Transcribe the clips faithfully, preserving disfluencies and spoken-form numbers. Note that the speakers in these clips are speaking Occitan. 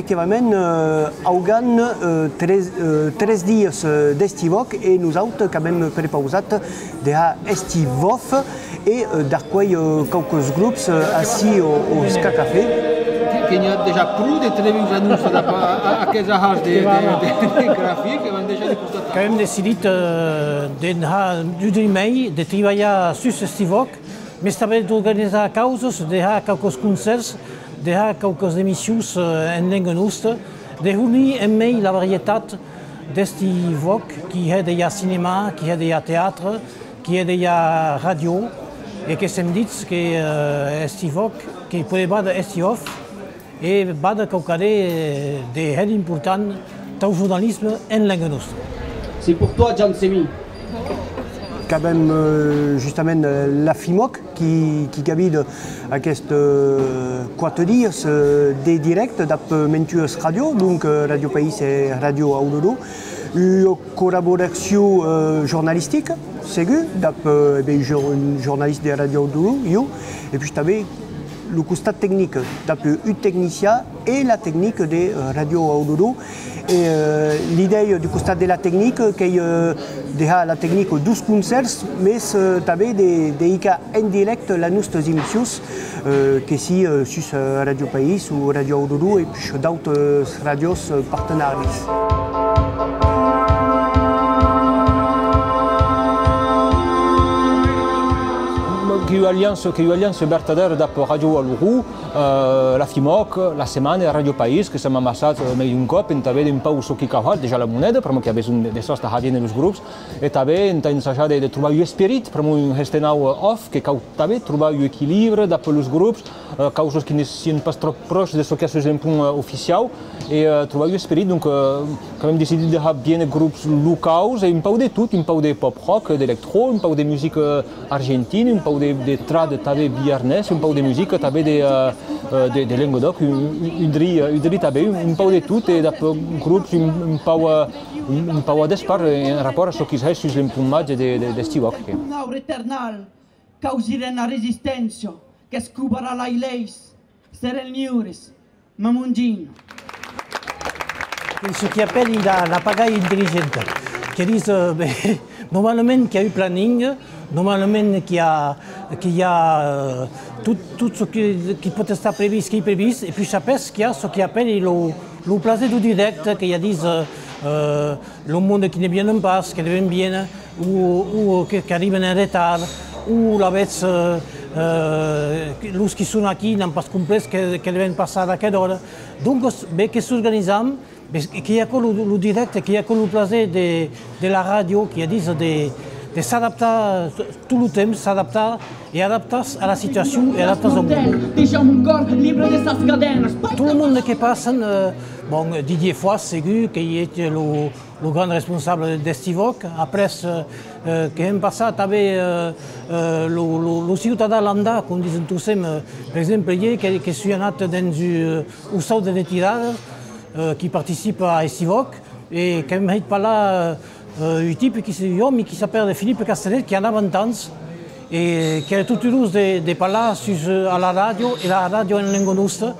Efectivament, eh, augan, eh, tres, eh, tres dias, eh, d'Hestiv'Òc e nosautes qu'avem prepausat de har Hestiv'Off e, eh, d'arcuelh, eh, quauques grops, eh, ací au, au Ska Café. Que, que n'i a dejà pro de trevius anons a, a, a, aqueles ahars de, de, de, de grafic, que van dejà de costat. Qu'avem decidit, eh, de har dudrimei, de tribalhar sus Hestiv'Òc, mes tanben d'organizar causas, de har quauques concèrts, de har quauques emissions, eh, en lenga nosta, de hornir en mei la varietat d'Hestiv'Òc, qui hè de har cinèma, qui hè de har teatre, qui hè de har ràdio, e que sèm dits que, eh, Hestiv'Òc, que pòde vàder Hestiv'Off, e vàder quauquarren, eh, de hèra important tau jornalisme en lenga nosta. C'est pour toi, Jan Semi. Qu'avem, eh, justament, eh, la FIM'Òc qui, qui gavida aquestes, eh, quate dias, eh, de dirècte dab, eh, mantuas ràdios, donc, eh, Ràdio País e Ràdio Auroró. Ua collaboracion, eh, jornalistica, segur, dab, eh, ben, un jor-, un jornalista de Ràdio Auroró, jo, e puish tanben lo costat tecnic, dab un tecnician e la tecnica de, eh, Ràdio Auroró. E, eh, l'idèia deu costat de la tecnica qu'ei, eh, de har la tecnica deus concèrts, mes, eh, tanben de, de hicar en dirècte las nostas emissions, eh, que sia, eh, sus, eh, Ràdio País o Ràdio Auroró e puish d'autes ràdios, eh, partenaris. Qu'ei ua aliança, qu'ei ua aliança vertadèra dab Ràdio Auroró, eh, la FIM'Òc, La Setmana e Ràdio País, que s'an amassat, eh, mei d'un còp entà véder un pauc çò qui cau har, dejà la moneda, pr'amor qu'i a besonh de, de sòs tà har viéner los grops, e tanben entà ensajar de, de trobar un esperit, pr'amor un hestenau, eh, off, que cau tanben trobar un equilibre dab los grops, eh, causas qui ne sian pas tròp pròches de çò qu'i a sus l'empont, eh, oficiau, e, eh, trobar un esperit, donc, eh, qu'avem decidit de har viéner grops locaus, e un pauc de tot, un pauc de pop-rock, d'electro, un pauc de musica, eh, argentina, un pauc de, de trad tanben biarnés, un pauc de musica tanben de, eh, eh, de, de Lengadòc, un, un, un drin, eh, un drin tanben, un, un pauc de tot, e dab grops un, un pauc, eh, un, un pauc a despart, eh, en rapòrt a çò qui's hè sus l'empontmatge de, de, d'Hestiv'Òc. Una aura eternal, causirem la resisténcia, qu'escovarà las leis, serem liures, ma mongin. Qu'ei çò qui apèli la, la pagaia intelligenta. Que ditz, eh, ben, normalament qu'i a un planning, normalament qu'i a, qu'i a, eh, tot, tot çò qui, qui pòt estar previst, qu'ei previst, e puish après qu'i a çò qui apèli lo, lo plaser deu dirècte, qu'ei a díser, eh, eh, lo monde qui ne vienen pas, que devem viéner, o, o que, qu'arriben en retard, o lavetz, eh, eh, los qui son aquí n'an pas comprés que, que devem passar d'aquera ora. Doncas, ben que s'organizam, ben que i a aquò lo, lo dirècte, que i a aquò lo plaser de, de la ràdio, qu'ei a díser de, de s'adaptar tot lo temps, s'adaptar e adaptar-se a la situacion e adaptar-se au monde. Tot lo monde que passan, eh, bon, Didier Foix, segur, qu'ei lo, lo grand responsable d'Hestiv'Òc. Après, eh, eh, que hèm passar tanben, eh, eh, lo, lo, lo ciutadan lambda, com disen tostemps, eh, per exemple, ier que, que soi anat dens un, eh, ostau de retirada, eh, qui participa a Hestiv'Òc, e qu'avem hèit parlar, eh, un tipe qui se, un òme qui s'apèra Philippe Castellet, qui anava entans, e qu'èra tot urós de, de parlar sus, eh, a la ràdio, e la ràdio en lenga nosta.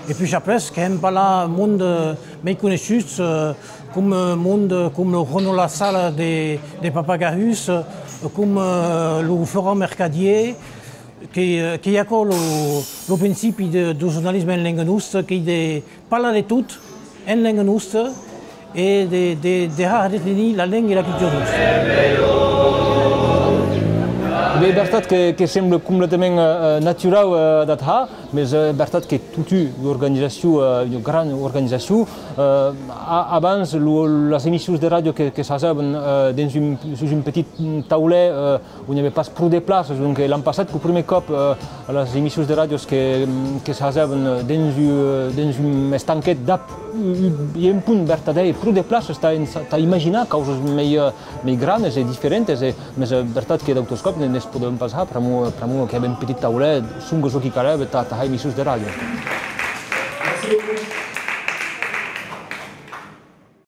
E puish après, qu'avem parlat monde, eh, mei coneissuts, eh, com, eh, monde, com lo Renaud Lassalle de, de Papagarrus, eh, com, eh, lo Florent Mercadier, Que, eh, qu'ei aquò lo, lo principi de, deu jornalisme en lenga nosta, qu'ei de parlar de tot en lenga nosta e de, de, de har retenir la lenga e la cultura nosta. Be, vertat que, que semble completament, eh, eh, naturau, eh, d'ac har, mes, eh, vertat que totun ua organizacion, eh, ua gran organizacion, eh, a-, abans lo, las emissions de ràdio que, que s'hasèvan, eh, dens un, sus un petit taulèr, eh, on i avè pas pro de plaças, donc, eh, l'an passat, qu'eu prumèr còp, eh, las emissions de ràdios que, que se hasèvan, eh, dens un, dens un estanquet dab, eh, i a un pont vertadèr, pro de plaças tà, tà imaginar causas mei, eh, mei granes e diferentes, e, mes, eh, vertat que d'autos còps ne, ne's podèvan pas har, pr'amor, pr'amor que i avè un petit taulèr, sonque çò qui calèva tà, tà har emissions de ràdio.